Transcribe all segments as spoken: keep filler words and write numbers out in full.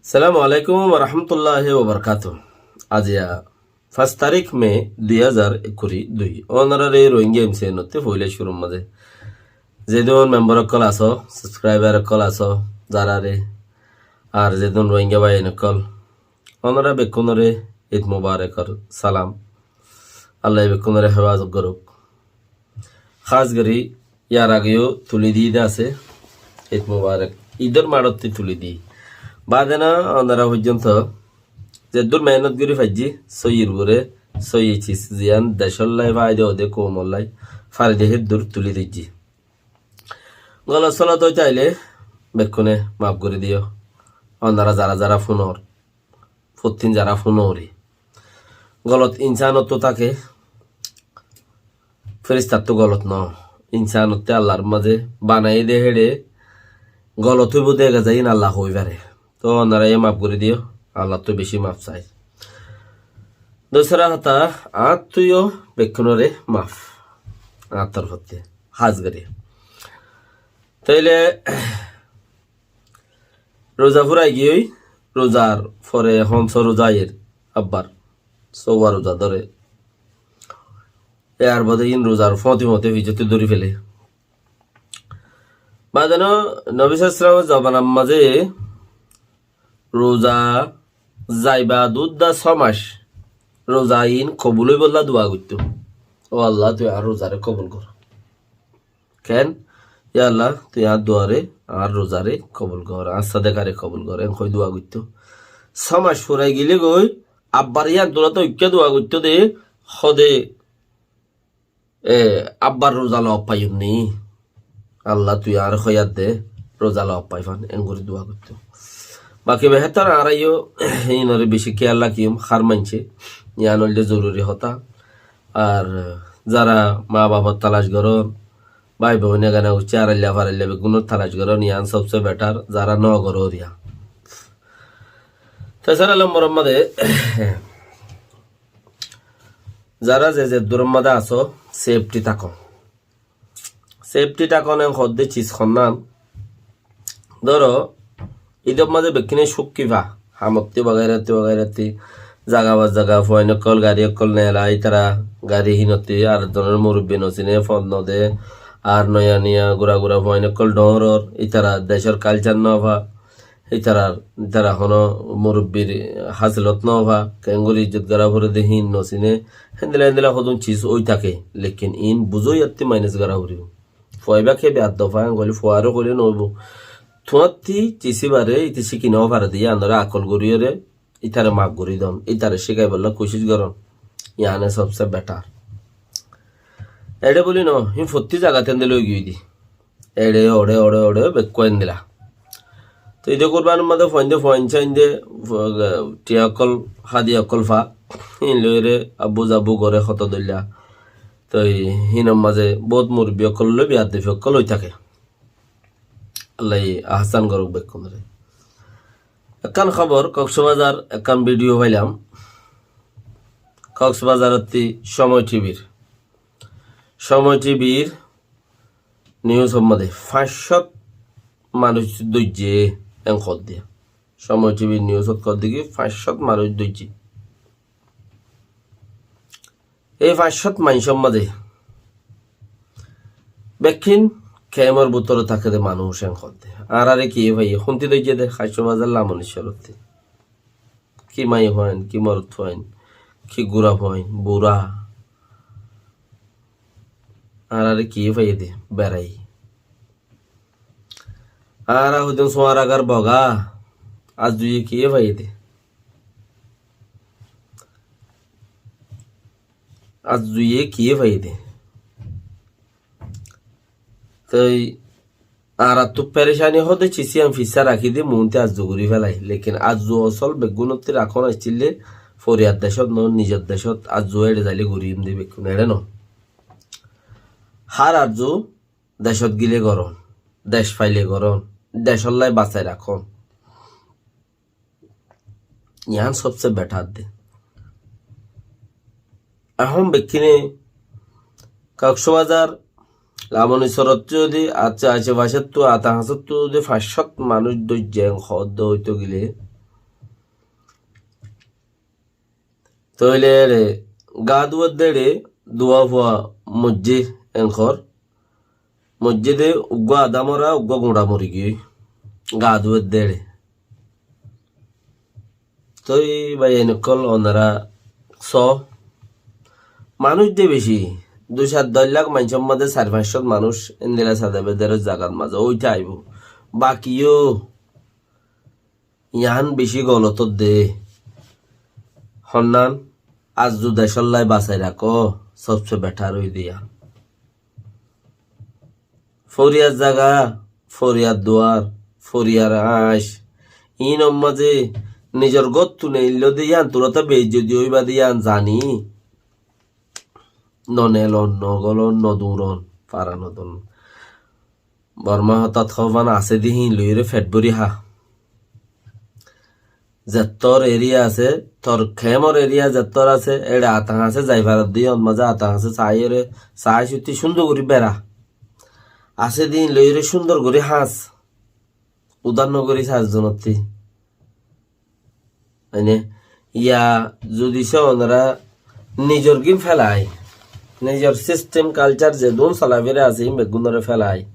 Assalamu alaikum warahmatulláhi wabarakátuhu. Aijja fañs tarík me dui házar ekkuri dui. Ónorare Rohingya M C N ottú foila cúrur mazé zedún member ókkol asó, subscriber ókkol asó, zarare, ar zedún Rohingya bái ókkol, ónora bekkúnore Eid Mubarakor salam. Allaye bekkúnore hefazot gorouk. Hás gorí yar ageyó tuli diyé de asé, Eid Mubarak. Idor maçottú tuli diyé. Bade no, ónora foijjonto zeddur mehénot gorí faijjí, sóiyir uore sóiyi cis, ziyán decólla faida óde, koumolla faida óde, héddur tuli diyé. Golot solot ói táile bekkúne maf gorí diyó. Ónora zara zara fúnor, fottín zara fúnor, golot insánottú táke, fíristattú golot no. Insánotte Allar mazé banaiyé de héçe, golot óibo de ega zai, ín Alla hoi fare. Toóu ónora yó maf gorí diyó, Allattú bicí maf sai. Dusára hotá, añáttu yó bekkúnore maf, añáttu fottí hás gorí. Tóile ruza furai giyói, ruzar fore hómso ruza aiyér, abbar sóuwa ruza dóre. Yar bade ín ruzar fóti fóti fijottú dóri fele. Bade no, Nobi sallallahu alaihi wasallamor zobanar mazé ruza zaiba dudda só mac, ruza ín kobul óibolla dua goittó. Ó Alla, tui añár ruzare kobul gor. Ken? Ya Alla, tui añár duare, añár ruzare kobul gor, añár sadakare kobul gor, en hoi dua goittó. Só mac furai gile goi, abbar yían tulata uikká dua goittó de, hode, e, abbar ruza lof faiyum ni? Alla, tui añáre hoiyat de, ruza lof fai fan, en gorí dua goittó. Baki behétor añára yó inore bicí kéyal rakiyum, hár maincé, yían óilde zoruri hotá. Ar zara ma bafor talac goron, bái boin egana guccí arailla farailla beggúnor talac goron, yían sobse betar, zara no goror yían. Te sára lombor mazé, zara ze ze duror mazé asó, sefti táko. Sefti táko ne hoódde cis honnán. Dóro, Idor mazé bekkúne cúkki fa, hamottí bagairati bagairati, zaga ba zaga, fuain ókkol, gari ókkol nela, ítara gari hinottí ar zonor murubbi no sine, fon no de, ar noya noya gura gura fuain ókkol dhoóñror, ítara decór kalcar no fa, ítarar, ítara honó murubbir hásilot no fa, keéngorí izzot gorá foré de híin no siné, héndilla héndilla hodún cis ói táke, lekin iín buzói attí maines gorá foribó. Fuaibá ke beaddof, aññí hoilé fuaré hoilé noóibo. Tuáñttí cis íbaré íte cíki no faré de, yíanoré akol goríyoré, ítare maf gorí don, ítare cíkaibollá kucíc goron, yíane sobse betar. Eçé bóli no, híin fottí zagat héndilla ói giyói de. Eçe, oçe, oçe, oçe, bekkúa endilla. Toi ide kurbanir mazé fuainde, fuain sainde, fu-, thiañ ókkol, hádiya ókkol fa, híin loiyóre abbu zabbu goré hoto dóilla. Toi híinor mazé bout murubbi ókkol loi beaddofi ókkol ói táke. Allaye ahsan gorouk bekkúnore. Ekkán hóbor, Koksbazar ekkán vidiyo failam. Koksbazarottí Somoi T V-r, Somoi T V-r niyusor mazé fañs cót manúic dóijje en hoódde. Somoi T V-r niyusot hoódde ki fañs cót manúic dóijje. Ei fañs cót maincór mazé bekkín kemor bútore táke de manúic en hoódde. Añáráre kiyé faiyé, húnti dóijje de, Koksbazar Lamoni córottí. Ki maiya fuain, ki morot fuain, ki gura fuain, bura. Añáráre kiyé faiyé de, berai. Añára hoidún suar agar boga, ar zuye kiyé faiyé de. Ar zuye kiyé faiyé de. Toi añárattú perecani hoóde cis yían fissá rakí de muúnte azzu gorí félai. Lekin azzu osol beggúnottí rakón aiccíl de foriyar decót no, nizor decót azzu éçe zailé goríyum de bekkún, eçé no. Hár azzu decót gilé gorón, dec failé gorón, decóllai basai rakón. Yián sobse betar de. Ehón bekkíne Koksbazar, Lamoni sorottú zodi, ace, acefacettu, ata hañsottú zodi fañs cót manúic dóijje hoódde óito gile, Tóile ére gaa duwar dé ére duwa fua moijjé enkor. Moijjé dé uggúa adá mora, uggúa guñça morigiyói. Gaa duwar dé ére. Tói báiyain ókkol, onora só. Manúic dé bicí. Dui sair doc lak maincór mazé sair fañs cót manúic endilla sade bedor zagat mazé óite aibó. Baki yó Yián bicí golot dé. Honnán, aijjó decólla basai rakó, sobse betar óiye dé yián. Foriyar zaga, foriyar duar, foriyar añc, iínor mazé nizor góttu neilló dé yián, tuáñra beijjoti óiba dé yián zani. No nelon, no golon, no duñron, fara no don. Bormá hotát hoófan asé dé híin loiyóre feth bóri há. Zettór eriya asé, tor kemor eriya zettór asé, eçe ata hañsé zai faredde, yíanor mazé ata hañsé saáiyore, saái sutti cúndor gorí bera. Asé dé híin loiyóre cúndor gorí hañs. Udár no gorí sair zonottí. Mane, ya zodi só onora nizor gín félai, nizor sistem kalcar zedún solafira asé, ín beggúnore félai.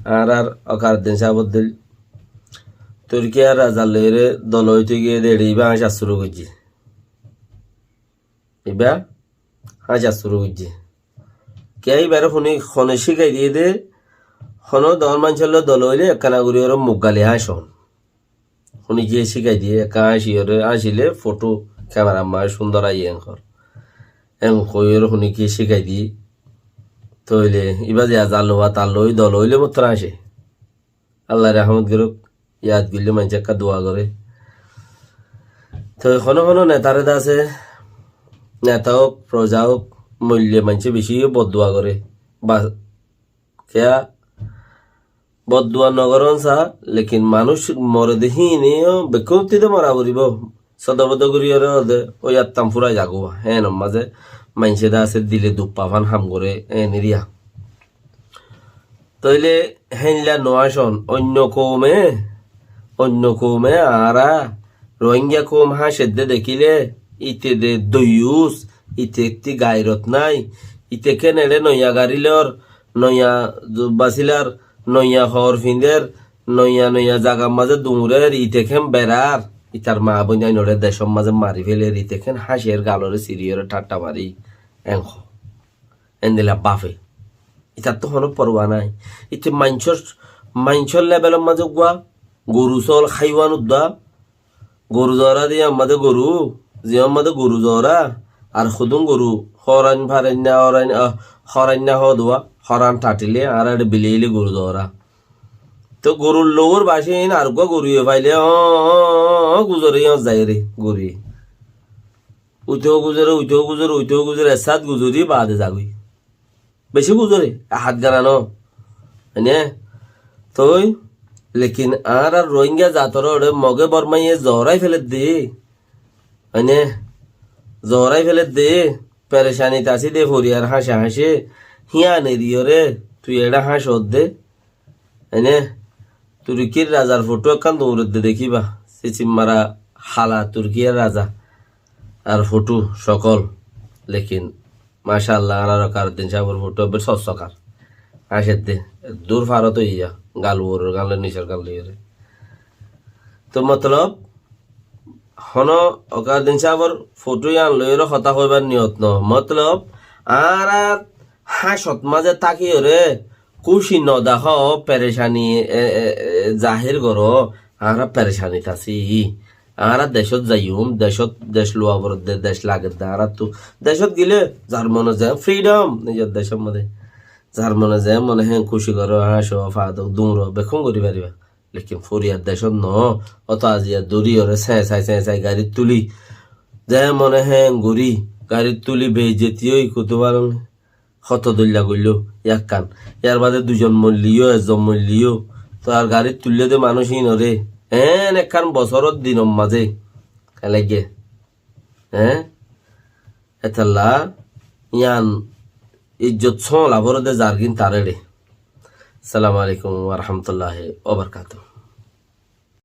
Añárar Okar Uddin sáb oddil Turkiyar razar loiyóre dol óite giyé dé eçe ibá háñca cúru goijjé. Ibá háñca cúru goijjé. Kiyá ibáre hone, hone cíkai diyé dé, hono dor maincór loi dol óile ekkana gorí óre muk gali háñcon. Hone kiyé cíkai diyé, ekka háñci óre, háñcile fothó kemarar mazé cúndor aiyé enkor. Enkoi óre hone kiyé cíkai diyé. Tóile ibá ze azar lowa tar loi dol óile mottor háñce. Allaye rahmot gorók, yad goillé maincé ekka dua goré. Toi hono hono netare de asé, neta ók, foroza ók, moille maincé bicí boddua goré. Ba, kiyá boddua no gorón sa, lekin manúic more de híine yó bekkúnottí de mora foribó. Sodo bodo gorí óre ode ói attán fúrai zagói. Héenor mazé maincé de asé dile duk fa fán ham goré, héen eriya. Tóile héinla no asón, oinno koume, oinno koume añára Rohingya koum háñcedde dekíle, ite de doiyus, ite ettí gairot nái, ite kén eçé noiya garí lor, noiya zubba sílar, noiya hoor fiñder, noiya noiya zagar mazé duñrer, ite kén berar, itar maa bóinain óre decór mazé mari féler, ite kén háñcer galore siriyóre thatta mari, en hoó. Endilla bafe. Itattú honó porwa nái. Ite maincór, maincór lebelor mazé uggúa goru sóol háiwan uddúa. Goru zora de yían mazé goru, ziyán mazé goru zora. Ar hodún goru, horain farain na, horain, ah, horain na hoó de uwá, horan thatile, añára eçé bilaile goru zora. Toi gorur lowór bacé iín ar uggúa goruye faile, ó, ó, ó, ó, guzore yían zaiyóre, goruye. Uite guzore, uite guzore, uite guzore, ek sát guzori baade zagói. Bicí guzore, ek hát gana no. Mane, toi, lekin añárar Rohingya zator óre Moge Bormaye zorai féledde. Mane, zorai féledde, perecanit así de, foriyar háñce háñce, híyan eriyóre, tui eçé háñcodde. Ene, Turkir razar fothó ekkán duñredde dekíba. Sicim mara hala Turkiyar raza. Ar fothó sokol. Lekin, macállah, añárar Okar Uddin sábor fothó ebbere sossokar. Háñcedde. Dur farot óiya. Gal uoror gán loi, nicor gán loiyóre. Toi motolob, hono Okar Uddin sábor fothó yían loiyóre hotá hoibar niyot no. Motolob, añára háñcot mazé tákiyóre, kúci no dahó, perecani, e, e, e, zahér goró, añára perecanit así. Añára decót zaiyum, decót, dec luwa foredde, dec lagedde, añárattú decót gile zar mone ze fridom, nizor decór modé. Zar mone ze mone héen kúci goró, háñco, fadok, duñro, bekkún gorí fariba. Lekin foriyar decót no, óto aziya dóriyoré señsai señsai garit tuli. Ze mone héen gorí, garit tuli beijjoti ói kutubarong. Hoto dóilla goilló, yakkán. Yar bade duizon moilleyó, ekzon moilleyó. Toi ar garit tuillé de manúic híinoré. Eén ekkán bosóror dinor mazé. Kélaigge. Eé? Hétolla yían ijjot sóola foré de zargín taré re. Assalamu alaikum wa rahmatullahi wa barakatuhu.